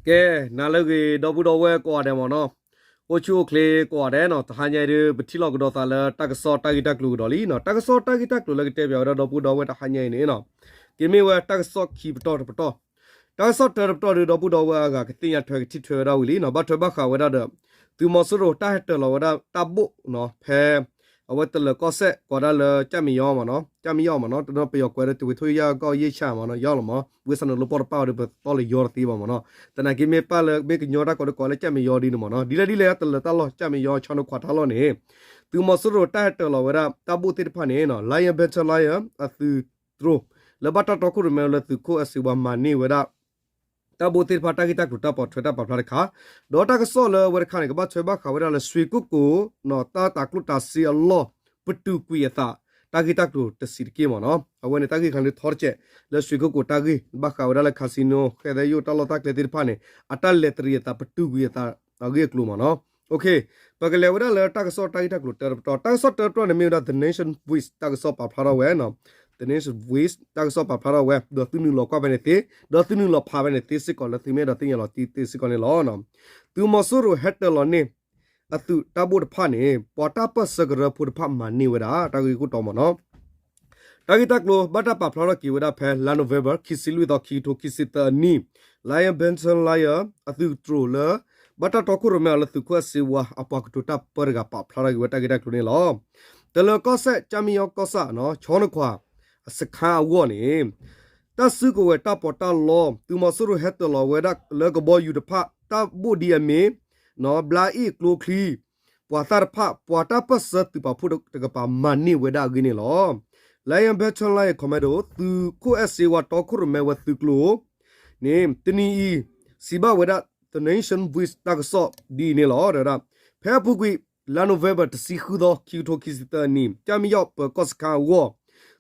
ကဲ, နၤလၢအဂ့ၤ ဒီပုၢ်ဒီဝဲၢ်ကိးဂၤဒဲးမ့ၢ်နီၤ, အိၣ်ဆူၣ်အိၣ်ချ့ကိးဂၤဒဲးနီၤ, တဟါညါအံၤဒုး ပထံၣ်လိာ်ကဒီးသးလၢတၢ်ကစီၣ်တၢ်ဂ့ၢ်တၢ်ကျိၤကဒီးလံနီၤ, တၢ်ကစီၣ်တၢ်ဂ့ၢ်တၢ်ကျိၤလၢကတဲပၠးဝဲဒၣ်ဒီပုၢ်ဒီဝဲၢ်တဟါညါအံၤန့ၣ်နီၤ, က့ၤမ့ၢ်ဝဲတၢ်ကစီၣ်ခံပတီၢ်တပတီၢ်, တၢ်ကစီၣ်တၢတပတီၢ်ဒုး ဒီပုၢ်ဒီဝဲၢ်အဂၤကသ့ၣ်ညါထွဲကထံၣ်ထွဲဝဲဒၣ်ဝံၤလံနီၤ, ဘၣ်ထွဲဘၣ်ဃးဝဲဒၣ်ဒီး သုးမီၤစိရိၤတၢ်ဟဲတၢၤလီၤဝဲဒၣ်တၢ်ဘိၣ်နီၤ, ဖဲ အဝဲတလၢၤကီၢ်စဲၣ်ကိးဒၣ်လၢ ကၠၣ်မံယီမ့ၢ်နီၤ, ကၠၣ်မံယီမ့ၢ်နီၤ, တနီၤပယီၤကွဲးဒီး တဝ့ၤထိၣ်ယၣ်ကီၢ်ယ့ၢ်ဆၣ်မ့ၢ်နီၤ, ယီၢ်လီၤမ့ၢ်, ဝ့ၢ်ဆၣ်န့ၣ် လီၤပီၢ်တပၣ်ဝဲဒီး ပသီၣ်လၢယီၢ်တသ့ဘၣ်မ့ၢ်နီၤ, သနာ်က့မ့ၢ်ပၢ်လၢ မ့ၢ်ကညီတၢ်ကိးဒုးကိးလၢကၠၣ်မံယီဒ်န့ၣ်မ့ၢ်နီၤ, ဒ်လဲၣ်ဒ်လဲၣ် တလၢၤတၢ်လီၢ် ကၠၣ်မံယီ ဆီနိခွးတၢ်လီၢ်န့ၣ် သုးမီၤစိရိၤတၢ်ဟဲတၢၤလီၤဝဲဒၣ်တၢ်ဘိၣ်သ့ၣ်တဖၣ်န့ၣ်နီၤ, Lion Battalion အသုးတြိၤ လၢဘၣ်တၢ်တီခိၣ်ရိၣ်မဲလၢသုးခိၣ်အဲၣ်စ့ဝါမၤန့ၢ်ဝဲဒၣ် တၢ်ဘိၣ်သ့ၣ်တဖၣ်တၢ်ဂ့ၢ်တၢ်ကျိၤတၢ်ပိာ်ထွဲတၢ်ပာ်ဖျါတခါ, ဒီးတၢ်ကစီၣ်လၢအဝဲတခါန့ၣ် ကဘၣ်ထွဲဘၣ်ဃးဝဲဒၣ်လၢ ရွှေကုက္ကို တၢ်တၤကျိၣ်တၤစ့အလီၢ် ပတုာ်ကွံာ်အသး တၢ်ဂ့ၢ်တၢ်ကျိၤတဆံးတက့ၢ်မ့ၢ်နီၤ, အဝဲန့ၣ်တၢ်ဂ့ၢ်ခါန့ၣ်ထီတစဲး လၢရွှေကုက္ကိုတၢ်ဂ့ၢ် ဘၣ်ဃးဝဲဒၣ်လၢ casino ဃဲသဲယိၣ်တၢ်လီၢ်တၢ်ကျဲသ့ၣ်တဖၣ်န့ၣ် အတၢ်လဲၤတရံးအသး ပတုာ်ကွံာ်အသးအဂ့ၢ်အကျိၤမ့ၢ်နီၤ. ပကလဲၤဝဲဒၣ်လၢတၢ်ကစီၣ်တၢ်ဂ့ၢ်တၢ်ကျိၤတၢတပတီၢ်, တၢ်ကစီၣ်တၢတပတီၢ်န့ၣ်မ့ၢ်ဝဲဒၣ် The Nation Voice တၢ်ကစီၣ်ပာ်ဖျါထီၣ်ဝဲ The Nation Voice တၢ်ကစီၣ်ပာ်ဖျါထီၣ်ဝဲ ဒီးသုနုာ်လီၤကွၢ်ဖဲန့ၣ်သ့, ဒီးသုနုာ်လီၤဖးဖဲန့ၣ်သ့စ့ၢ်ကီးလၢသုမ့ၢ်အဲၣ်ဒိးသ့ၣ်ညါလီၤတံၢ်သ့စ့ၢ်ကီးန့ၣ်လီၤ. သုးမီၤစိရိၤဟဲတၢၤလီၤန့ၢ် အသုးတၢ်ဘိၣ်တဖၣ်န့ၣ် ပှၤတၢ်ပၢၢ်ဆၢကရၢဖိတဖၣ်မၤန့ၢ်ဝဲဒၣ် တၢ်ဂ့ၢ်ခိၣ်တီမ့ၢ်နီၤ. တၢ်ဂ့ၢ်တၢ်ကျိၤဘၣ်တၢ်ပာ်ဖျါထီၣ်က့ၤဝဲဒၣ်ဖဲ လါနိၣ်ဝ့ဘၢၣ် ခံဆံလွံၢ်သီ ခံကထိခံဆံသၢအနံၣ်, Lion Battalion အသုးတြိၤလၢ ဘၣ်တၢ်တီခိၣ်ရိၣ်မဲအီၤလၢသုးခိၣ်အဲၣ်စ့ဝါအပှၤကတိၤတၢ်ပၢတဂၤပာ်ဖျါထီၣ်က့ၤဝဲတၢ်ဂ့ၢ်တၢ်ကျိၤန့ၣ်လီၤ. တလၢၤကီၢ်စဲၣ် ကၠၣ်မံယီကီၢ်ဆၣ်နီၤ ဆီနိခွး အစခါအဂီၢ်န့ၣ် တၢ်စုကဝဲၤတၢ်ပီးတၢ်လီ သုးမီၤစိရိၤဟဲတၢၤလီၤဝဲဒၣ်လၢကဘီယူၤတဖၣ် တၢ်ဘိၣ်ဒ်အမ့ၢ် ဘျါအ့ၣ်ကျိချံ ပှၤသၣ်တဖၣ် ပှၤတၢ်ပၢၢ်ဆၢသုးပာ်ဖှိၣ်တကပၤမၤန့ၢ်ဝဲဒၣ်အဂ့ၢ်န့ၣ်လီၤ. Lion Battalion Commando သုးခိၣ်အဲၣ်စ့ဝါတီခိၣ်ရိၣ်မဲဝဲသုးကျိၤန့ၣ် တနံၤအံၤ စံးဘၣ်ဝဲဒၣ် The Nation Voice တၢ်ကစီၣ်ဒ်အံၤန့ၣ်လီၤ. ဖဲအပူၤကွံာ် လါနိၣ်ဝ့ဘၢၣ် တဆံဃုသီ ခံကထိခံဆံသၢအနံၣ် ကၠၣ်မံယီၣ်ပၢၤကီၢ်စခါအဂီၢ်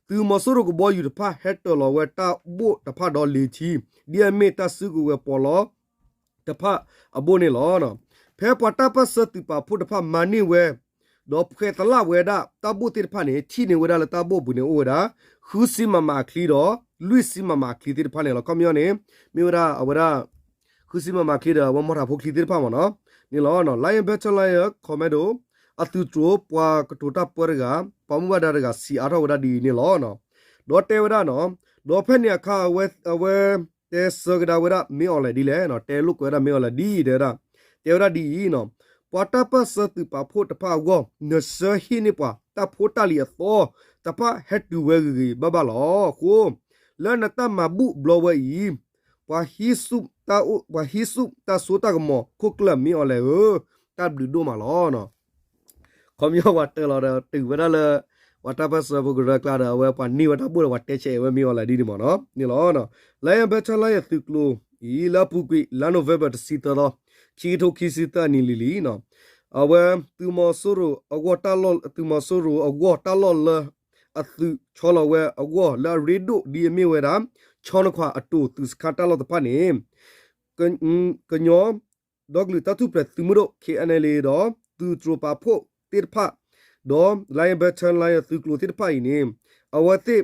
သုးမီၤစိရိၤကဘီယူၤတဖၣ်ဟဲတၢၤလီၤဝဲတၢ်ဘိၣ်တဖၣ်ဒီးလံာ်ထံ ဒ်အမ့ၢ်တၢ်စုကဝဲၤပီးလီ တဖၣ်အဘိၣ်န့ၣ်လီၤ. ဖဲပှၤတၢ်ပၢၢ်ဆၢသုးပာ်ဖှိၣ်တဖၣ်မၤန့ၢ်ဝဲ ဒီးဖှဲးသလၣ်ဝဲဒၣ်တၢ်ဘိၣ်သ့ၣ်တဖၣ်န့ၣ် ထံၣ်န့ၢ်ဝဲဒၣ်လၢတၢ်ဘိၣ်အပူၤန့ၣ်အိၣ်ဝဲဒၣ် ဃုဆံ မမ အချံဒီး လွံၢ်ဆံ မမ အချံသ့ၣ်တဖၣ်န့ၣ်လီၤ. ခီပညီန့ၣ် မ့ၢ်ဝဲဒၣ်အဝဲဒၣ် ဃုဆံ မမ အချံဒီး အဝဲမီၢ်ထးဖိချံသ့ၣ်တဖၣ်မ့ၢ်နီၤ န့ၣ်လီၤ. Lion Battalion Commando အသုးတြိၤပှၤကတိၤတၢ်ပၢတဂၤ ပှၤမူဘၣ်ဒါတဂၤ စံးအါထီၣ်ဝဲဒၣ်ဒ်အံၤန့ၣ်လီၤ. ဒီးတဲဝဲဒၣ်နီၤ ဒီးဖဲန့ၣ်အခါ အဝဲ အဝဲတဲဆၢကဒါဝဲဒၣ် မ့ၢ်အီၤလဲၣ်ဒ်လဲၣ်နီၤ တဲလိာ်ကွဲဝဲဒၣ် မ့ၢ်အီၤလဲၣ်ဒ်အံၤ တဲဝဲဒၣ် တဲဝဲဒၣ်ဒ်အံၤနီၤ ပှၤတၢ်ပၢၢ်ဆၢသုးပာ်ဖှိၣ်တဖၣ်အဂီၢ် နဆှၢဟ့ၣ်န့ၢ်ပှၤ တၢ်ဖိတၢ်လံၤအသီတဖၣ်ဟဲတုၤဝဲဂ့ၤဂ့ၤဘၣ်ဘၣ်လီၤ. အဃိ လၢနတၢ်မၤဘူၣ်ဘျီဝဲအံၤ ပှၤဟံးဆူၣ်တၢ်အိၣ် ပှၤဟံးဆူၣ်တၢ်စိတၢ်ကမီၤ ခိၣ်ကျၢၢ် မ့ၢ်အီၤလဲၣ်ဧၢ, တၢ်ဘျုးဒိၣ်မးလီၤ. ခီပညီပှၤတၢၤလီၤဒီးတုၤဝဲဒၣ်လၢ ပှၤတၢ်ပၢၢ်ဆၢဖိကရၢအကျါဒီး အဝဲပှၤန့ၢ်ဝဲတၢ်ဘိၣ်ဒီးပှၤတဲဆဲးဝဲ မ့ၢ်အီၤလဲၣ်ဒ်န့ၣ်မ့ၢ်နီၤ န့ၣ်လီၤ. Lion Battalion သုးကျိၤအံၤ လၢအပူၤကွံာ် လါနိၣ်ဝ့ဘၢၣ် တဆံသၢသီ ခံကထိခံဆံသၢအနံၣ်လံၤလံၤနီၤ အဝဲသုးမီၤစိရိၤအဂီၢ်တၢ်လီၢ် သုးမီၤစိရိၤအဂီၢ်တၢ်လီၢ်လၢ အသုးဆီလီၤဝဲအဂီၢ်လၢအရ့ဒိၣ်ဒ်အမ့ၢ်ဝဲဒၣ် ဆီနိခွးအတိၤသုးစခါတၢ်လီၢ်တဖၣ်န့ၣ် ကညီဒီကလုာ်တၢ်ထူၣ်ဖျဲးသုးမုၢ်ဒိၣ် K N L A ဒီး သုးတြိၤပာ်ဖှိၣ်သ့ၣ်တဖၣ် ဒီး Lion Battalion သုးကျိၤသ့ၣ်တဖၣ်အံၤန့ၣ် အဝဲသ့ၣ်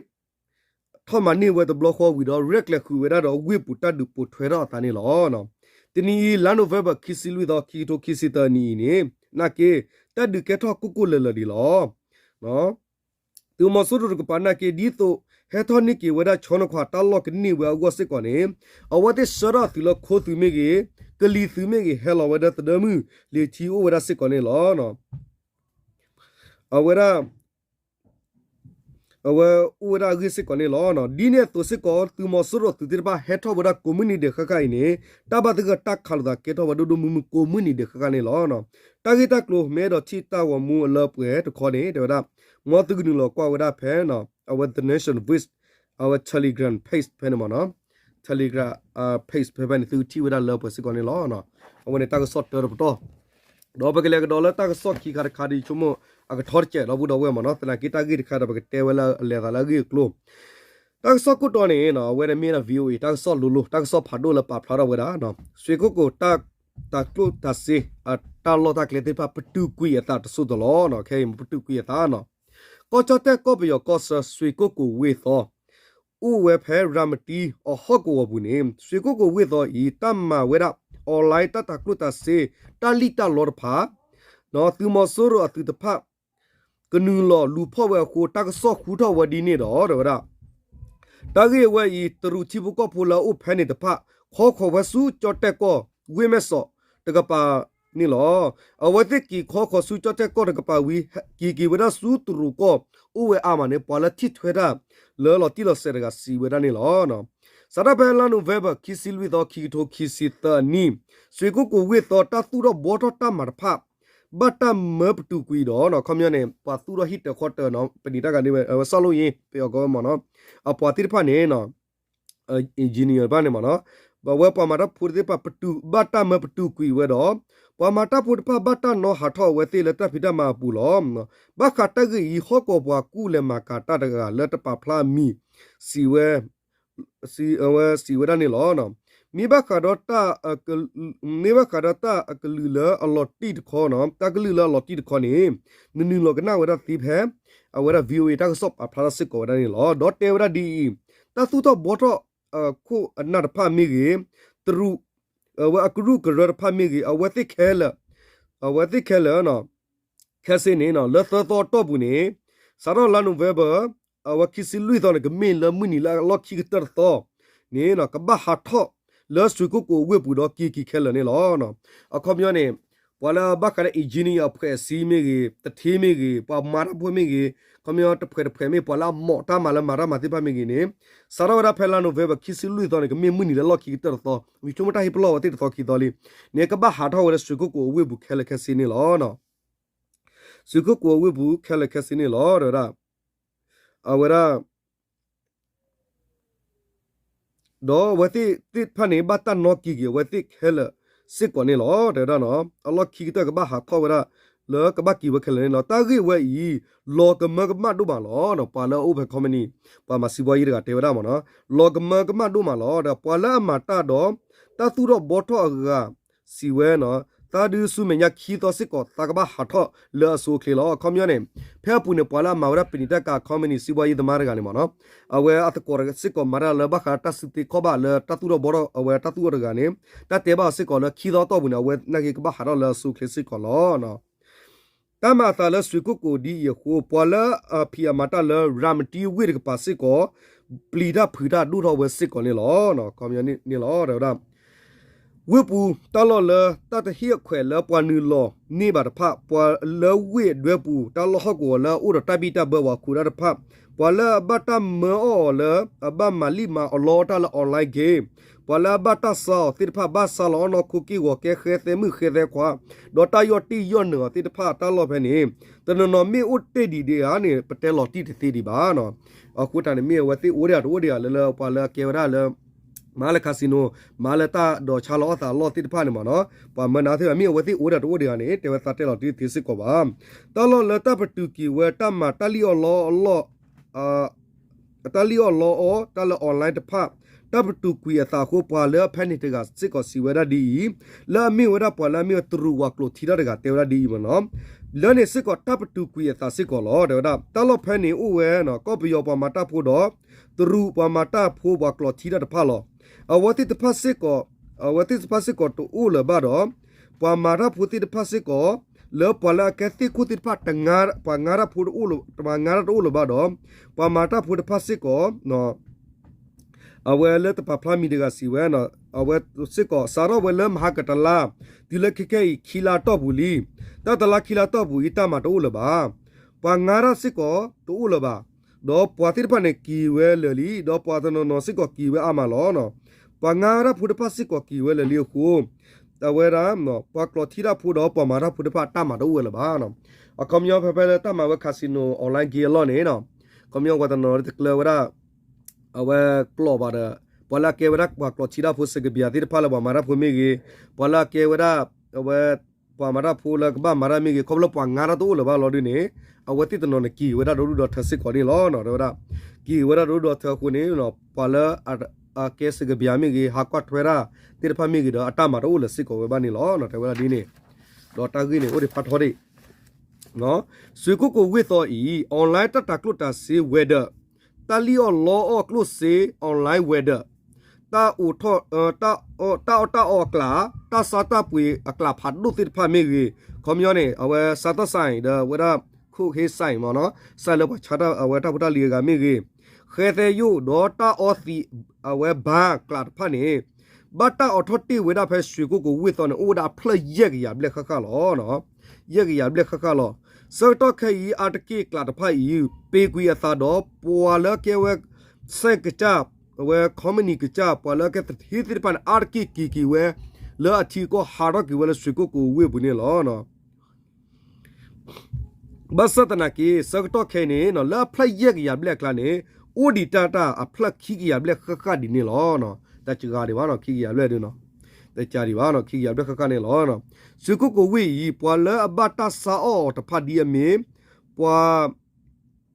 ထီၣ်မၤန့ၢ်ဝဲတဘျီဃီဝံၤဒီး ရဲၣ်ကျဲၤဃုာ်ဝဲဒၣ်ဒီး ဝ့ၢ်ပူၤတၢ်ဒုးပိာ်ထွဲထီၣ်အသးန့ၣ်လီၤ. တနံၤအံၤ လါနိၣ်ဝ့ဘၢၣ် ခံဆံလွံၢ်သီ ခံကထိခံဆံသၢနံၣ်အံၤန့ၣ် နာ်က့ တၢ်ဒုးကဲထီၣ်ကိၢ်ကိၢ်လၢၤလၢၤဒံးလီၤ. သုးမီၤစိရိၤတကပၤနာ်က့ ဒ်သိးဟဲထီၣ်န့ၢ်က့ၤဝဲဒၣ် ဆီနိခွးတၢ်လီၢ်ကန့ၢ်ဝဲအဂီၢ်စ့ၢ်ကီးန့ၣ် အဝဲသ့ၣ်ဆှၢထီၣ်အသုးလၢခိသုးမ့ၢ်ဂ့ၤ ကလံၤသုးမ့ၢ်ဂ့ၤ ဟဲလီၤဝဲဒၣ်သဒၢမုၢ်လံာ်ထံအိၣ်ဝဲဒၣ်စ့ၢ်ကီးန့ၣ်လီၤ. အဝဲဒၣ် အဝဲအိၣ်ဝဲဒၣ်အဂ့ၢ်စ့ၢ်ကီးန့ၣ်လီၤ. ဒ်န့ၣ်အသိးစ့ၢ်ကီး သုးမီၤစိရိၤသုးသ့ၣ်တဖၣ်ဟဲထီၣ်ဝဲဒၣ်ကိးမုၢ်နံၤဒဲးဃၣ်ဃၣ်အံၤန့ၣ် တၢ်ဘၣ်သဂၢၢ်တၢ်ခးလိာ်သးကဲထီၣ်ဝဲဒိၣ်ဒိၣ်မုၢ်မုၢ်ကိးမုၢ်နံၤဒဲးဃၣ်ဃၣ်န့ၣ်လီၤ. တၢ်ဂ့ၢ်တၢ်ကျိၤမ့ၢ်အဲၣ်ဒိးထံၣ်တၢ်ဂီၤမူအလၢပှဲၤတခီန့ၣ် တဲဝဲဒၣ် မ်သုကနုာ်လီၤကွၢ်ဝဲဒၣ်ဖဲ အဝဲ The Nation Voice အဝဲ Telegram page ဖဲန့ၣ်မ့ၢ်နီၤ Telegram page ဖဲဖဲန့ၣ် သုကထံၣ်ဝဲဒၣ်လၢပှဲၤစ့ၢ်ကီးန့ၣ်လီၤ. အဝဲန့ၣ်တၢ်ကစီၣ်တၢတပတီၢ် ဒီးပကလဲၤကဒီးလၢတၢ်ကစီၣ်ခံခါတခါဒီး ဆိကမိၣ်အကထီတစဲးဒီပုၢ်ဒီဝဲၢ်မ့ၢ်နီၤ သနာ်က့တၢ်ဂ့ၢ်တခါဒီး ပကတဲဝဲလၢအလဲၤသးလၢအဂ့ၢ်အကျိၤ တၢ်ကစီၣ်ခိၣ်တီန့ၣ် အဝဲန့ၣ်မ့ၢ်ဒၣ် V O A တၢ်ကစီၣ်လိၤလိၤ တၢ်ကစီၣ်ဖးဒိၣ်လၢပာ်ဖျါထီၣ်ဝဲဒၣ် ရွှေကုက္ကို တၢ် တၤကျိၣ်တၤစ့ အတၢ်လီၢ်တၢ်ကျဲသ့ၣ်တဖၣ် ပတုာ်ကွံာ်အသးတစိၢ်တလီၢ်နီၤ ခဲအံၤပတုာ်ကွံာ်အသးနီၤ ကီၢ်ကၠီၣ်တဲၣ်ကီၢ်ပယီၤကီၢ်ဆၢ ရွှေကုက္ကို ဝ့ၢ်သီ အိၣ်ဝဲဖဲရၤမတံအဟီၣ်ကဝီၤပူၤန့ၣ် ရွှေကုက္ကို ဝ့ၢ်သီအံၤ တၢ်မၤဝဲဒၣ် online တၢ်တၤကျိၣ်တၤစ့ တၢ်လံၣ်တၢ်လီတဖၣ် သုးမီၤစိရိၤအသုးတဖၣ် ကနုာ်လီၤလူၤဖီၣ်ဝဲအဃိ တၢ်ကစီၣ်ဃူထီၣ်ဝဲဒ်န့ၣ်ဒီး တဲဝဲဒၣ် တၢ်ဂ့ၢ်ဝဲအံၤ တရူးထံဖိကီၢ်ဖိလၢအအိၣ်ဖဲန့ၣ်တဖၣ် ခီဃီၤဝဲဆူကၠီၣ်တဲၣ်ကီၢ် ဝ့ၢ်မဲၢ်စီးတကပၤန့ၣ်လီၤ. အဝဲသ့ၣ်က့ၤခီဃီၤဆူကၠီၣ်တဲၣ်ကီၢ်တကပၤဝံၤ က့ၤက့ၤဝဲဒၣ်ဆူတရူးကီၢ် အိၣ်ဝဲအါမးန့ၣ် ပှၤလၢထံၣ်ထွဲတၢ်လၢလီၤတံၢ်လီၤဆဲးတဂၤစံးဝဲဒၣ်န့ၣ်လီၤ. စးထီၣ်ဖဲလါနိၣ်ဝ့ဘၢၣ် ခံဆံလွံၢ်သီ ခံကထိခံဆံသၢအနံၣ် စွ့ၣ်ကိၣ်ကိၣ်ဝ့ၢ်သီ တၢ်သူၣ်ထီၣ်ဘှီထီၣ်တၢ်မၤတဖၣ် ဘၣ်တၢ်မၢပတုာ်ကွံာ်ဒီး ခီပညီန့ၣ် ပှၤသူၣ်ထီၣ်ဟံၣ်တၢၤဃီတၢၤနီၤ ပနံာ်တၢ်ဂၤန့ၣ်ဝဲ အဝဲစၢ်လိၣ်ယ့ ပအီၤကီမ့ၢ်နီၤ အပှၤသ့ၣ်တဖၣ်န့ၣ် engineer တဖၣ်န့ၣ်မ့ၢ်နီၤ အဝဲပှၤမၤတၢ်ဖိသ့ၣ်တဖၣ် ပတုာ် ဘၣ်တၢ်မၢပတုာ်ကွံာ်ဝဲဒီး ပှၤမၤတၢ်ဖိတဖၣ်ဘၣ်တၢ်နီၣ်ဟးထီၣ်အဝဲသ့ၣ်လၢတၢ်ဖံးတၢ်မၤအပူၤလီၤ. ဘၣ်ဃးတၢ်ဂ့ၢ်အံၤ ဟီၣ်ကဝီၤပှၤကူၣ်လဲၤမၤကၤတၢ်တဂၤလၢတပာ်ဖျါအမံၤ စံးဝဲ စံးဝဲဒၣ်န့ၣ်လီၤ. မ့ၢ်ဘၣ်ဃးဒီးတၢ် မ့ၢ်ဘၣ်ဃးဒီးတၢ်အကလုာ်လၢအလီၤတံၢ်တခီနီၤ တၢ်ကလုာ်လၢအလီၤတံၢ်တခီန့ၣ် နနုာ်လီၤကနၣ်ဝဲဒၣ်သ့ဖဲ အဝဲဒၣ် VOA တၢ်ကစီၣ်ပာ်ဖျါထီၣ်စ့ၢ်ကီးဝဲဒၣ်န့ၣ်လီၤ. ဒီးတဲဝဲဒၣ်ဒ်အံၤ တၢ်သူၣ်ထီၣ်ဘှီထီၣ်အခိၣ်အနၢ်တဖၣ်မ့ၢ်ဂ့ၤ, တရူး အဝဲအကရူၢ်ကရၢတဖၣ်မ့ၢ်ဂ့ၤ, အဝဲသ့ၣ်ခဲလၢာ်, အဝဲသ့ၣ်ခဲလၢာ် ခဲစ့န့ၣ် လၢသၢသီအတီၢ်ပူၤန့ၣ် စးထီၣ်လါနိၣ်ဝ့ဘၢၣ် အဝဲခံဆံလွံၢ်သီန့ၣ် ကမ့ၢ်လၢမုၢ်နံၤလၢအလီၢ်ခံကတၢၢ်တသီန့ၣ် ကဘၣ်ဟးထီၣ်လၢစွ့ၣ်ကိၣ်ကိၣ်ဝ့ၢ်ပူၤဒီးက့ၤက့ၤခဲလၢာ်န့ၣ်လီၤ. အခီပညီန့ၣ် ပှၤလၢအဘၣ်ဃးဒီး engineer အဖွဲ့အစည်းမ့ၢ်ဂ့ၤ, တထ့မ့ၢ်ဂ့ၤ, ပှၤမၤတၢ်ဖိမ့ၢ်ဂ့ၤ, ခီပညီတဖှဲးတဖှဲးမ့ၢ် ပှၤလၢအမီၣ်တၢ်မၤလၢမၤတၢ်မၤသ့ၣ်တဖၣ်မ့ၢ်ဂ့ၤန့ၣ် စးထီၣ်ဝဲဒၣ်ဖဲလါနိၣ်ဝ့ဘၢၣ် ခံဆံလွံၢ်သီန့ၣ် ကမ့ၢ်မုၢ်နံၤလၢလီၢ်ခံကတၢၢ်တသီ, ဝံၤဆိကမိၣ်တၢ်ဟ့ၣ်ပလီၢ်ဝဲသ့ၣ်တသီခံသီလံန့ၣ် ကဘၣ်ဟးထီၣ်ဝဲလၢစွ့ၣ်ကိၣ်ကိၣ်အဝ့ၢ်ပူၤခဲလၢာ်ခဲဆ့န့ၣ်လီၤ. စွ့ၣ်ကိၣ်ကိၣ်အဝ့ၢ်ပူၤခဲလၢာ်ခဲဆ့န့ၣ်လီၤ တဲဝဲဒၣ်. အဝဲဒၣ် ဒီးအဝဲသ့ၣ်သ့ၣ်တဖၣ်န့ၣ် ဘၣ်တၢ်နီၣ်က့ၤက့ၤအဝဲသ့ၣ်ခဲလၢာ်စ့ၢ်ကီးန့ၣ်လီၤ တဲဝဲဒၣ်နီၤ. အလီၢ်ခံကတၢၢ်ကဘၣ်ဟးထီၣ်ဝဲဒၣ် လၢကဘၣ်က့ၤဝဲခဲလၢာ်န့ၣ်လီၤ. တၢ်ဂ့ၢ်ဝဲအံၤ လီၤကမၢကမၣ်ဒိၣ်မးလီၤ. ပှၤလၢအအိၣ်ဖဲ company ပှၤမၤစံးဘီယံၤတဂၤတဲဝဲဒၣ်မ့ၢ်နီၤ လီၤကမၢကမၣ်ဒိၣ်မးလီၤ. ဒီးပှၤလၢအမၤတၢ်ဒီး တၢ်သူၣ်ထီၣ်ဘှီထီၣ်အဂၤ စံးဝဲနီၤ သးဒုဆူမဲာ်ညါခံသီစ့ၢ်ကီး သးကဘၣ်ဟးထီၣ်လၢအဆိအချ့လီၤ. အခီပညီန့ၣ် ဖဲအပူၤန့ၣ် ပှၤလၢအမၤဝဲဒၣ်ပနံာ်တၢ်ကၤ company စံးဘီယံၤသမားတဂၤန့ၣ်မ့ၢ်နီၤ အဝဲအသကိးစ့ၢ်ကီးမၤတၢ်လၢဘၣ်ဃးတၢ်စုသ့ခီၣ်ဘၣ်လၢတၢ်သူၣ်ထီၣ်ဘှီထီၣ် အဝဲတၢ်သူၣ်ထီၣ်တဂၤန့ၣ် တၢ်တဲဘၣ်အီၤစ့ၢ်ကီးလၢခံသီအတီၢ်ပူၤန့ၣ် အဝဲနာ်က့ကဘၣ်ဟးထီၣ်လၢအဆိအချ့စ့ၢ်ကီးလီၤ. တၢ်မၤအသးလၢစွ့ၣ်ကိၣ်ကိၣ်ဒ်အံၤအဃိ ပှၤလၢအဖံးအမၤတၢ်လၢရၤမတံဝ့ၢ်တကပၤစ့ၢ်ကီး ပျံၤတၢ်ဖုးတၢ်ဒိၣ်ထီၣ်ဝဲစ့ၢ်ကီးန့ၣ်လီၤ. အခီပညီန့ၣ်လီၤ တဲဝဲဒၣ် ဝ့ၢ်ပူၤတၢ်လီၢ်လၢတၢ်တဟ့ၣ်အခွဲးလၢပှၤနုာ်လီၤန့ၢ်ဘၣ်တဖၣ် ပှၤလၢဝ့ၢ်အဒွဲပူၤ တၢ်လီၢ်ဟီၣ်ကဝီၤလၢအအိၣ်ဒီးတၢ်ဘံၣ်တၢ်ဘၢပှၤခိးတၢ်တဖၣ် ပှၤလၢအဘၣ်တၢ်မၢအီၣ်အီၤလၢအဘၣ်မၤလံၣ်မၤအီလီအီၣ်တၢ်လၢ online game ပှၤလၢအဘၣ်တၢ်ဆါအီၤသ့ၣ်တဖၣ် ဘၣ်ဆါလီၤအီၣ်နီၢ်ခိက့ၢ်ဂီၤကဲဃဲသဲမုၣ်ဃဲသဲခွါ ဒီးတၢ်ယီၢ်တံၢ်ယီၢ်နုာ်အီၤသ့ၣ်တဖၣ် တၢ်လီၢ်ဖဲန့ၣ် တနီၤနီၤမ့ၢ်အိၣ်တ့ၢ်ဒံးဒံးဧါန့ၣ် ပတဲလီၤတံၢ်တသ့ဒံးဘၣ်နီၤ. အဃိတၢ်န့ၣ် မ့ၢ်အဝဲသ့ၣ်အိၣ်ဒံးတအိၣ်ဒံးဧါလၢလၢပှၤလၢအကဲဝဲဒၣ်လၢ မၤလၢ casino မၤလၢတၢ်ဒိးဆါလီၤအီၣ်သးအလီၢ်သ့ၣ်တဖၣ်န့ၣ်မ့ၢ်နီၤ ပှၤမၢနၤသ့ၣ်တဖၣ် မ့ၢ်အဝဲသ့ၣ်အိၣ်ဒံးတအိၣ်ဒံးဧါန့ၣ် တဲဝဲသးတဲလီၤတံၢ်တသ့စ့ၢ်ကီးဘၣ်. တၢ်လီၢ်လၢတၢ်ပတုာ်က့ၤဝဲတၢ်မၤတၢ်လံၣ်အီၣ်လီအီၣ်အလီၢ် တၢ်လံၣ်အီၣ်လီအီၣ် တၢ်လၢ online တဖၣ် တၢ်ပတုာ်ကွံာ်အသးအဃိ ပှၤလၢအဖဲန့ၣ်တဂၤစ့ၢ်ကီးစံးဝဲဒၣ်ဒ်အံၤ, လၢအမ့ၢ်ဝဲဒၣ်ပှၤလၢအမ့ၢ်ဝဲတရူးဝၤကျိာ်ထံတၢ်တဂၤတဲဝဲဒၣ်ဒ်အံၤမ့ၢ်နီၤ, လၢန့ၣ်စ့ၢ်ကီးတၢ်ပတုာ်ကွံာ်အသးစ့ၢ်ကီးလီၤ တဲဝဲဒၣ်. တၢ်လီၢ်ဖဲန့ၣ်အိၣ်ဝဲနီၤ ကီၢ်ပယီၤပှၤမၤတၢ်ဖိဒီး တရူးပှၤမၤတၢ်ဖိပှၤကျိာ်ထံတၢ်တဖၣ်လီၤ. အဝဲသ့ၣ်တဖၣ်စ့ၢ်ကီး အဝဲသ့ၣ်တဖၣ်စ့ၢ်ကီးတအိၣ်လၢၤဘၣ်ဒီး ပှၤမၤတၢ်ဖိသ့ၣ်တဖၣ်စ့ၢ်ကီး လၢပှၤလၢအကဲသ့ၣ်ခိၣ်သ့ၣ်တဖၣ် ပှၤငါတၢ်ဖိတအိၣ်လၢၤဘၣ်ဒီး ပှၤမၤတၢ်ဖိတဖၣ်စ့ၢ်ကီး အဝဲလၢတပာ်ဖျါမံၤတဂၤစံးဝဲ အဝဲစ့ၢ်ကီး စးထီၣ်ဝဲလၢမဟါကတလါ တုၤလၢခဲခဲအံၤ ခံလါအတီၢ်ပူၤလံ. တၢ်တလါခံလါတီၢ်ပူၤအံၤ တၢ်မၤတအိၣ်လၢၤဘၣ်. ပှၤငါတၢ်စ့ၢ်ကီးတအိၣ်လၢၤဘၣ်. ဒီးပှၤသ့ၣ်တဖၣ်န့ၣ်က့ၤဝဲလၢာ်လံ, ဒီးပှၤတနီၤနီၤစ့ၢ်ကီးက့ၤဝဲအါမးလီၤ. ပှၤငါတၢ်ဖိတဖၣ်စ့ၢ်ကီးက့ၤဝဲလၢာ်လံအဃိ အဝဲဒၣ် ပှၤကျိာ်ထံတၢ်ဖိဒီးပှၤမၤတၢ်ဖိတဖၣ်တၢ်မၤတအိၣ်ဝဲလၢၤဘၣ်. အခီပညီဖဲဖဲလၢတၢ်မၤဝဲ casino online game အလီၢ်န့ၣ် အခီပညီပှၤတနီၤနီၤတကျၢၤဝဲဒၣ် အဝဲကျိာ်ဘၣ်ဒီး ပှၤလၢအကဲဝဲဒၣ်ပှၤကျိာ်ထံတၢ်ဖိ စကဘံးယၤသ့ၣ်တဖၣ်လၢပှၤမၤတၢ်ဖိမ့ၢ်ဂ့ၤ, ပှၤလၢအကဲဝဲဒၣ် အဝဲ ပှၤမၤတၢ်ဖိလၢကဘၣ်မၤတၢ်မ့ၢ်ဂ့ၤ, ခီဖျိပှၤငါတၢ်တအိၣ်လၢၤဘၣ်လီၤဒုးန့ၣ် အဝဲသ့ၣ်တနီၤန့ၣ်က့ၤဝဲဒၣ်တဒူၣ်ဒီးထၢစ့ၢ်ကီးန့ၣ်လီၤ. တဲဝဲဒၣ် က့ၤဝဲဒၣ်တဒူၣ်ဒီးထၢအဃိန့ၣ် ပှၤလၢအကဲစကဘံးယၤမ့ၢ်ဂ့ၤ, ဟးကွၢ်ထွဲတၢ်သ့ၣ်တဖၣ်မ့ၢ်ဂ့ၤဒီး အတၢ်မၤတအိၣ်လၢၤစ့ၢ်ကီးဝဲဘၣ်န့ၣ်လီၤ. တဲဝဲဒၣ်ဒ်န့ၣ် ဒီးတၢ်ဂ့ၢ်န့ၣ် အိၣ်ဒံးဖးထီဒံး စူးကိၣ်ကိၣ်ဝ့ၢ်သီအံၤ online တၢ်တၤကျိၣ်တၤစ့ဝဲၤဒၢး, တၢ်လံၣ်အီၣ်လီအီၣ်ကျိၣ်စ့ online ဝဲၤဒၢး, တၢ်အိၣ်ထီၣ် တၢ်အီၣ်တၢ်အီအကျး တၢ်ဆါတၢ်ပှ့ၤအကျးဖးဒိၣ်သ့ၣ်တဖၣ်မ့ၢ်ဂ့ၤ, ခီပညီန့ၣ် အဝဲ စးထီၣ် ဆိုင် ဒီးဝဲဒၣ် cook ဟ့ ဆိုင် မ့ၢ်နီၤ,ဆိုင် လၢပှၤဆါတၢ်အဝဲတၢ်ဖိတၢ်လံၤအဂၤမ့ၢ်ဂ့ၤ, ဃဲသဲယိၣ် ဒီးတၢ်အီသံး အဝဲ ဘါ အကျးတဖၣ်န့ၣ် ဘၣ်တၢ်အိးထီၣ်တ့ၢ်ဝဲဒၣ်ဖဲ ရွှေကုက္ကို ဝ့ၢ်သီန့ၣ် အိၣ်ဝဲဒၣ်အဖျၢၣ်ယဲၢ်ကယၤဘျဲၣ်ဃၣ်ဃၣ်လီၤ. ယဲၢ်ကယၤဘျဲၣ်ဃၣ်ဃၣ်လီၤ. ဆၢကတီၢ်ခဲအံၤ အါတက့ၢ်ကျးတဖၣ်အံၤ ပ့ၤကွံာ်အသးဒီး ပှၤလၢကဲဝဲ ဆိုင် ကစၢ်, အဝဲ company ကစၢ်, ပှၤလၢကဲသထ့သ့ၣ်တဖၣ်န့ၣ် အါတက့ၢ်က့ၤက့ၤဝဲ လၢအထံအကီၢ်ဟးထီၣ်က့ၤဝဲလၢ ရွှေကုက္ကို ဝ့ၢ်ပူၤန့ၣ်လီၤ. ဘၣ်ဆၣ်သနာ်က့ ဆၢကတီၢ်ခဲအံၤန့ၣ် လၢအဖျၢၣ်ယဲၢ်ကယၤဘျဲၣ်အကျါန့ၣ် အိၣ်ဒံးတၢ်တၢ်အဖျၢၣ်ခံကယၤဘျဲၣ်ဃၣ်ဃၣ်ဒ်န့ၣ်လီၤ. တစှၤဒံးဘၣ်နီၤ ခံကယၤဘျဲၣ်ဒ်နီၤ, တစှၤဒံးဘၣ်နီၤ ခံကယၤဘျဲၣ်ဃၣ်ဃၣ်န့ၣ်လီၤ. ရွှေကုက္ကို ဝ့ၢ်အံၤ ပှၤလၢအဘၣ်တၢ်ဆါအီၣ်အီၤတဖၣ်ဒ်အမ့ၢ် ပှၤ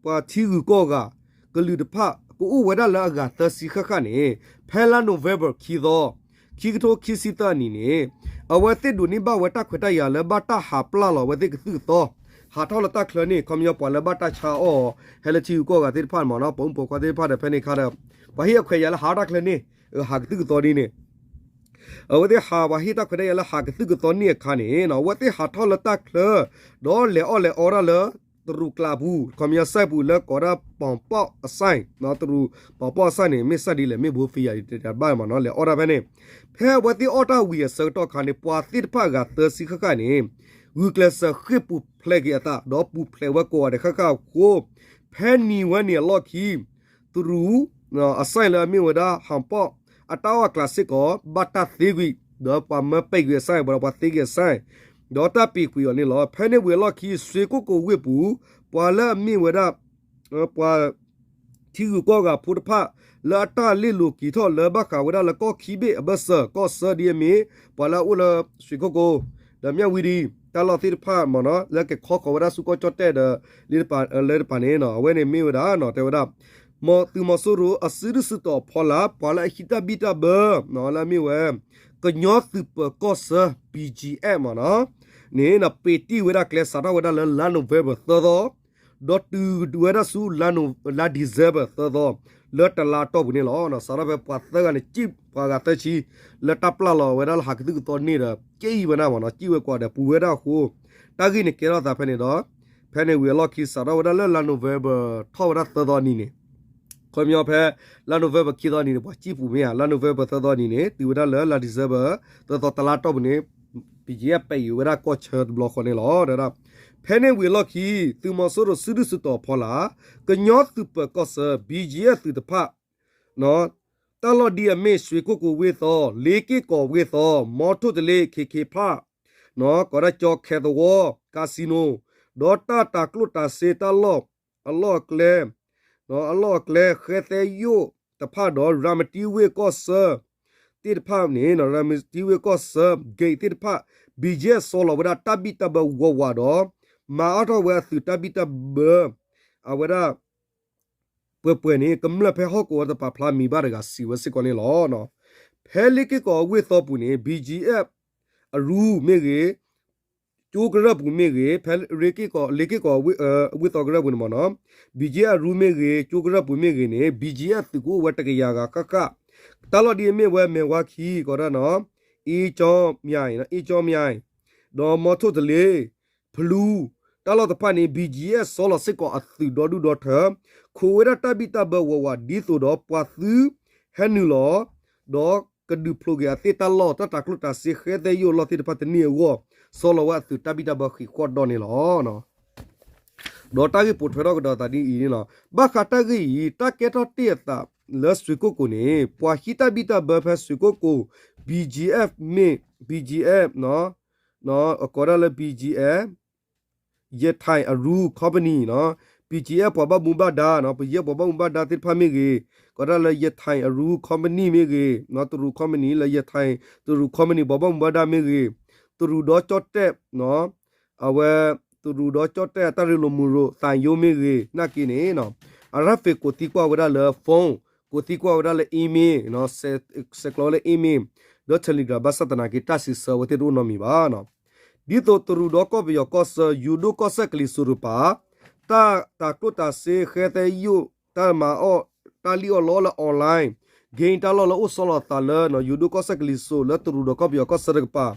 ပှၤထံဂုၤကီၢ်ဂၤ ကလုာ်တဖၣ် ကအိၣ်ဝဲဒၣ်လၢအဂၤသၢဆံဃၣ်ဃၣ်န့ၣ် ဖဲလါ November ခံသီ ခံကထိခံဆံသၢအနံၣ်န့ၣ် အဝဲသ့ၣ်ဒိးန့ၢ်ဘၣ်ဝဲတၢ်ခွဲးတၢ်ယာ်လၢဘၣ်တၢ်ဟးပျၢ်လီၤအဝဲသ့ၣ်ကသုၣ်ကသီ ဟးထီၣ်လၢတၢ်ချၢန့ၣ် ခီပညီပှၤလၢဘၣ်တၢ်ဆါအီၣ် ဟဲလၢထံဂုၤကီၢ်ဂၤသ့ၣ်တဖၣ်မ့ၢ်နီၤ ပိာ်မုၣ်ပိာ်ခွါသ့ၣ်တဖၣ်ဒီး ဖဲန့ၣ်အခါဒီး ပှၤဟ့ၣ်အခွဲးယာ်လၢဟးထီၣ်တၢ်ချၢန့ၣ် ဟးကသုၣ်ကသီဒ်န့ၣ် အဝဲသ့ၣ်ဟးပှၤဟ့ၣ်တၢ်ခွဲးတၢ်ယာ်လၢဟးကသုၣ်ကသီန့ၣ်အခါန့ၣ် အဝဲသ့ၣ်ဟးထီၣ်လၢတၢ်ချၢ ဒီးလဲၤအီၣ်လဲၤအီတၢ်လၢ တရူးကျးပူၤ ခီပညီ ဆိုင် ပူၤလၢကိးဒၣ် ပီၣ်ပီၣ်အဆိုင် တရူး ပီၣ်ပီၣ်အဆိုင် န့ၣ် မ့ၢ် ဆိုင် ဒ်လဲၣ် မ့ၢ် ဘိဖံယၤ တဘၣ်မ့ၢ်နီၤ လဲၤအီၣ်တၢ်ဖဲန့ၣ် ဖဲအဝဲသ့ၣ်အီၣ်တၢ်ဝံၤအဆၢကတီၢ်အခါန့ၣ် ပှၤသ့ၣ်တဖၣ်အဂၤသၢဆံဃၣ်ဃၣ်န့ၣ် ဂုာ်ကျဲးစၢးဃ့ၢ်ပူၤဖျဲးက့ၤအသး ဒီးပူၤဖျဲးဝဲကိးဂၤဒဲးဃၣ်ဃၣ်အဃိ ဖဲနံၤဝဲန့ၣ်အလီၢ်ခံ တရူး အဆိုင် လၢအမ့ၢ်ဝဲဒၣ် ဟးပီၣ် အတၢ်အီၣ်အကျးစ့ၢ်ကီး ဘၣ်တၢ်သ့ကွံာ် ဒီးပှၤမၢပဲာ်ကွံာ်အဆိုင် ပှၤဒီးပှၤသ့ကွံာ်အဆိုင် ဒီးတၢ်ပ့ၤကွံာ်အီၤန့ၣ်လီၤ. ဖဲန့ၣ်ဝံၤအလီၢ်ခံ ရွှေကုက္ကို ဝ့ၢ်ပူၤ ပှၤလၢအမ့ၢ်ဝဲဒၣ် ပှၤ ထံဂုၤကီၢ်ဂၤဖိတဖၣ် လၢအတၢ်လ့ၢ်လိၤက့ၤထီၣ်လၢဘၣ်ဃးဝဲဒၣ်လၢကီၢ်ခံဘ့ၣ်အဘၢၣ်စၢၤ ကီၢ်ဆၢဒ်အမ့ၢ် ပှၤလၢအအိၣ်လၢ ရွှေကုက္ကို ဒီး မြဝတီ တၢ်လီၢ်သ့ၣ်တဖၣ်မ့ၢ်နီၤ လၢကခီဃီၤဝဲဒၣ်ဆူကီၢ်ကၠီၣ်တဲၣ်ဒီး လၢတပၤန့ၣ်နီၤ အဝဲန့ၣ်မ့ၢ်ဝဲဒၣ်နီၤ တဲဝဲဒၣ် သုးမီၤစိရိၤအစုဒုၣ်စုတီၤအဖီလာ် ပှၤလၢအဟံးတၢ်ဘံၣ်တၢ်ဘၢ လၢအမ့ၢ်ဝဲ ကညီသုးပၢၤကီၢ်ဆၢ BGF မ့ၢ်နီၤ န့ၣ် ပ့ၤတံၢ်ဝဲဒၣ်ကျဲစးထီၣ်ဝဲဒၣ်လၢလါ November သၢသီ ဒီးတုၤဝဲဒၣ်ဆူ လါ December သၢသီ လၢတလါအတီၢ်ပူၤန့ၣ်လီၤ. စးထီၣ်ဖဲပှၤသၢဂၤန့ၣ် စံၣ်ပှၤဂၤသၢဆံ လၢတၢ်ပျၢ်လီၤဝဲဒၣ်လၢဟးကသုၣ်ကသီန့ၣ်ဒီး စံၣ်ဝဲဒၣ်မ့ၢ်နီၤ စံၣ်ဝဲကွၢ်ဒီးပူၤဝဲဒၣ်အဃိ တၢ်ဂ့ၢ်န့ၣ်ကဲထီၣ်သးဖဲန့ၣ်ဒီး ဖဲန့ၣ်ဝံၤအလီၢ်ခံစးထီၣ်ဝဲဒၣ်လၢလါ November ထီၣ်ဝဲဒၣ်သၢသီနံၤန့ၣ် ခီပညီဖဲ လါ November ခံသီနံၤန့ၣ် ပှၤစံၣ်ပူၤမ့ၢ်ဧါ လါ November သၢသီနံၤန့ၣ် တုၤဝဲဒၣ်လၢလါ December သၢသီတလါတီၢ်ပူၤန့ၣ် BGF ပဲာ်ဃာ်ဝဲဒၣ်ကီၢ်ဆၢတဘျီဃီန့ၣ်လီၤ. ဖဲန့ၣ်ဝံၤအလီၢ်ခံ သုးမီၤစိရိၤစုဒုၣ်စုတီၤအဖီလာ် ကညီသုးပၢၤကီၢ်ဆၢ BGF သုးတဖၣ် တၢ်လီၢ်ဒ်အမ့ၢ် ရွှေကုက္ကို ဝ့ၢ်သီ, လေးက့ၢ်ကီၤ ဝ့ၢ်သီ, မီထိၣ်တလ့ KK Park ကိးဒၣ် ကၠီၤခဲသဝီ, casino ဒီးတၢ်တၤကျိၣ်တၤစ့တၢ်လီၢ် အလီၢ်အကျဲ အလီၢ်အကျဲ ဃဲသဲယိၣ်တဖၣ်ဒီး ရၤမတံဝ့ၢ်ကီၢ်ဆၢ သ့ၣ်တဖၣ်န့ၣ် ရၤမတံဝ့ၢ်ကီၢ်ဆၢ gate သ့ၣ်တဖၣ် BGF ဆီလီၤဝဲဒၣ်တၢ်ဘံၣ်တၢ်ဘၢဝးဝးဒီး မၤအါထီၣ်ဝဲအသုးတၢ်ဘံၣ်တၢ်ဘၢ အဝဲဒၣ် ပှဲၤပှဲၤန့ၣ် ကမျၢၢ်ဖဲဟီၣ်ကဝီၤတပာ်ဖျါမံၤဘၣ်တဂၤစံးဝဲစ့ၢ်ကီးန့ၣ်လီၤ. ဖဲလ့က့ၢ်ကီၤအဝ့ၢ်သီပူၤန့ၣ် BGF အရူမ့ၢ်ဂ့ၤ, ဖဲလ့က့ၢ်ကီၤ လ့က့ၢ်ကီၤအဝ့ၢ်သီကရၢၢ်ပူၤန့ၣ်မ့ၢ်နီၤ BGF အရူမ့ၢ်ဂ့ၤ, ကၠိကရၢၢ်ပူၤမ့ၢ်ဂ့ၤန့ၣ် BGF သုးကအိၣ်ဝဲတကယၤဂၤဃၣ်ဃၣ်, တၢ်လီၢ်ဒ်အမ့ၢ်ဝဲ မဲၢ်ဝါခံ ကိးဒၣ်နီၤ အ့ကၠီမၠဲၣ်, အ့ကၠီမၠဲၣ် ဒီးမီထိၣ်တလ့ ဖလူ တၢ်လီၢ်တဖၣ်န့ၣ် BGF ဆီလီၤစ့ၢ်ကီးအသုးဒီဒူၣ်ဒီထၢ ခိးဝဲဒၣ်တၢ်ဘံၣ်တၢ်ဘၢဝးဝး ဒ်သိးဒီးပှၤသုးဟဲနုာ်လီၤ ဒီးကဒုးဖျိးက့ၤအသ့ၣ်တၢ်လီၢ် တၢ်တၤကျိၣ်တၤစ့ ဃဲသဲယိၣ်လီၢ်သ့ၣ်တဖၣ်တန့ၢ်အဂီၢ် ဆီလီၤဝဲအသုးတၢ်ဘံၣ်တၢ်ဘၢဃံးဃီၣ်ဒီးန့ၣ်လီၤ. ဒီးတၢ်ဂ့ၢ်ပိာ်ထွဲထီၣ်ကဒီးသးဒ်အံၤန့ၣ်လီၤ. ဘၣ်ဃးတၢ်ဂ့ၢ်အံၤ တၢ်ကဲထီၣ်တ့ၢ်အသးလၢ ရွှေကုက္ကို န့ၣ် ပှၤဟံးတၢ်ဘံၣ်တၢ်ဘၢဖဲ ရွှေကုက္ကို BGF မ့ၢ် BGF ကိးဒၣ်လၢ BGF ရခိုင်အရူ company နီၤ, BGF ပှၤဘၣ်မူဘၣ်ဒါနီၤ, ပယဲၢ်ပှၤဘၣ်မူဘၣ်ဒါသ့ၣ်တဖၣ်မ့ၢ်ဂ့ၤ, ကိးဒၣ်လၢ ရခိုင်အရူ company မ့ၢ်ဂ့ၤ, တရူး company လၢ ရခိုင် တရူး company ပှၤဘၣ်မူဘၣ်ဒါမ့ၢ်ဂ့ၤ, တရူးဒီကၠီၣ်တဲၣ် အဝဲ တရူးဒီကၠီၣ်တဲၣ် တၢ်ရ့လိာ်မုာ်ရိၤ သံရုံး မ့ၢ်ဂ့ၤ, နာ်က့န့ၣ် အရၣ်ဖ့း ကိးသံကွၢ်ဝဲဒၣ်လၢ phone, ကိးသံကွၢ်ဝဲဒၣ်လၢ email, ဆဲးကျိးလၢ email ဒီး Telegram ဘၣ်ဆၣ်သနာ်က့ တၢ်စံးဆၢဝဲသ့ၣ်တအိၣ်နီတမံၤဘၣ်. ဒ်သိးတရူးဒီကီၢ်ပယီၤကီၢ်ဆၢ ယိၤဒိၣ်ကီၢ်စဲၣ်ကလံၤစိးတပၤ တၢ်တၤကျိၣ်တၤစ့ ဃဲသဲယိၣ် တၢ်မၤအီၣ် တၢ်လံၣ်အီၣ်လီအီၣ်လၢ online ဂ့ၤတၢ်လီၢ်လၢအိၣ်ဆီလီၤအသးလၢ ယိၤဒိၣ်ကီၢ်စဲၣ်ကလံၤစိးလၢတရူးဒီးကီၢ်ပယီၤကီၢ်ဆၢတကပၤ,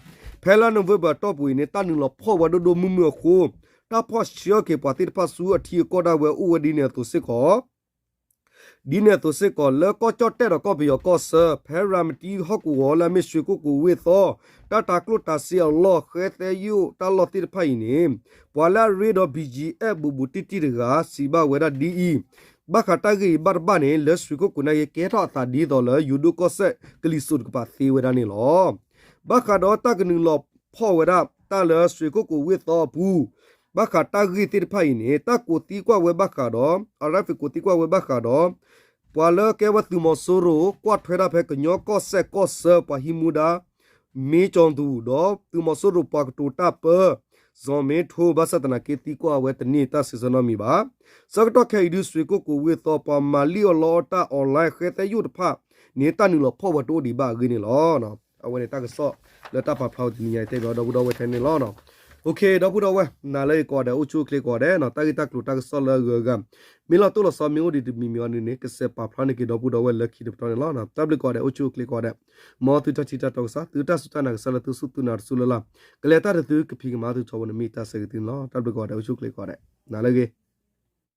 ဖဲလါနိၣ်ဝ့ဘၢၣ်အတီၢ်ပူၤအံၤန့ၣ် တၢ်နုာ်လီၤဖီၣ်ဝဲဒိၣ်ဒိၣ်မုၢ်မုၢ်အဃိ တၢ်ဖီၣ်ဆှၢက့ၤပှၤသ့ၣ်တဖၣ်ဆူအထံအကီၢ်ဒၣ်ဝဲအိၣ်ဝဲဒ်န့ၣ်အသိးစ့ၢ်ကီး ဒ်န့ၣ်အသိးစ့ၢ်ကီး လၢကီၢ်ကၠီၣ်တဲၣ်ဒီးကီၢ်ပယီၤကီၢ်ဆၢ ဖဲရၤမတံဟီၣ်ကဝီၤလၢအမ့ၢ်ရွှေကုက္ကိုဝ့ၢ်သီ တၢ်တၤကျိၣ်တၤစ့အလီၢ် ဃဲသဲယိၣ်တၢ်လီၢ်သ့ၣ်တဖၣ်အံၤန့ၣ် ပှၤလၢအရ့ဒီး ဘံၣ်ကၠံၣ်အဲၣ် ဘူးဘူးတံၢ်တံၢ်တဂၤ စံးဘၣ်ဝဲဒၣ်ဒ်အံၤ, ဘၣ်ဃးတၢ်ဂ့ၢ်အံၤဘၣ်တဘၣ်န့ၣ် လၢရွှေကုက္ကိုနာ်က့ ကဲထီၣ်အသးဒ်သိးလၢယိၤဒိၣ်ကီၢ်စဲၣ်ကလံၤစိးတကပၤသ့ဝဲဒၣ်န့ၣ်လီၤ. ဘၣ်ဃးဒီးတၢ်ကနုာ်လီၤဖီၣ်ဝဲဒၣ်တၢ်လၢရွှေကုက္ကိုဝ့ၢ်သီအပူၤ ဘၣ်ဃးတၢ်ဂ့ၢ်သ့ၣ်တဖၣ်အံၤန့ၣ် တၢ်ကိးသံကွၢ်ဝဲဘၣ်ဃးဒီး RFA ကိးသံကွၢ်ဝဲဘၣ်ဃးဒီး ပှၤလၢကဲဝဲသုးမီၤစိရိၤ ကွၢ်ထွဲတၢ်ဖဲကညီကီၢ်စဲၣ်ကီၢ်ဆၢ ပှၤဟံးမူဒါ မ့ကၠီၤသူၣ် ဒီးသုးမီၤစိရိၤပှၤကတိၤတၢ်ပၢ စီၤမ့ထိ ဘၣ်ဆၣ်သနာ်က့သံကွၢ်ဝဲတန့ၢ်တၢ်စံးဆၢနီတမံၤဘၣ်. ဆၢကတီၢ်ခဲအံၤဒုး ရွှေကုက္ကိုဝ့ၢ်သီ ပှၤမၤလံၣ်အီၣ်လီအီၣ်တၢ် online ဃဲသဲယိၣ်တဖၣ်န့ၣ် တၢ်နုာ်လီၤဖီၣ်ဝဲတအိၣ်ဒံးဘၣ်အဂ့ၢ်န့ၣ်လီၤ. အဝဲန့ၣ်တၢ်ကစီၣ်လၢတၢ်ပာ်ဖျါဝဲတနံၤညါအံၤ တဲဘၣ်ဒီပုၢ်ဒီဝဲၢ်ထဲန့ၣ်လီၤ. အိၣ်ခ့ ဒီပုၢ်ဒီဝဲၢ် နၤလၢအဂ့ၤကိးဂၤဒဲး အိၣ်ဆူၣ်အိၣ်ချ့ကိးဂၤဒဲးနီၤ, တၢ်ဂ့ၢ်တၢ်ကျိၤတၢ်ကစီၣ်လၢအဂုၤအဂၤ မ့ၢ်လီၤတိၢ်လီၤဆီမ့ၢ်အိၣ်ဒံးတမံၤမံၤအီၤန့ၣ်န့ၣ် ကစဲးပာ်ဖျါန့ၢ်က့ၤဒီပုၢ်ဒီဝဲၢ်လၢခံတပတီၢ်န့ၣ်လီၤ. တၢ်ဘျုးကိးဂၤဒဲး အိၣ်ဆူၣ်အိၣ်ချ့ကိးဂၤဒဲး, မ်သုတၢ်ထံၣ်တၢ်တီကစၢ် သုတၢ်စူၢ်တၢ်နာ်ကစၢ်လၢသုစူၢ်သုနာ်တစူၢ်လၢ်လၢ် ကလဲၤတၢ်ဒီးသုကဖံးကမၤသုထီဘိန့ၣ် မ့ၢ်တၢ်ဆၢဂ့ၤသုန့ၣ်လီၤ. တၢ်ဘျုးကိးဂၤဒဲး အိၣ်ဆူၣ်အိၣ်ချ့ကိးဂၤဒဲး နၤလၢအဂ့ၤ.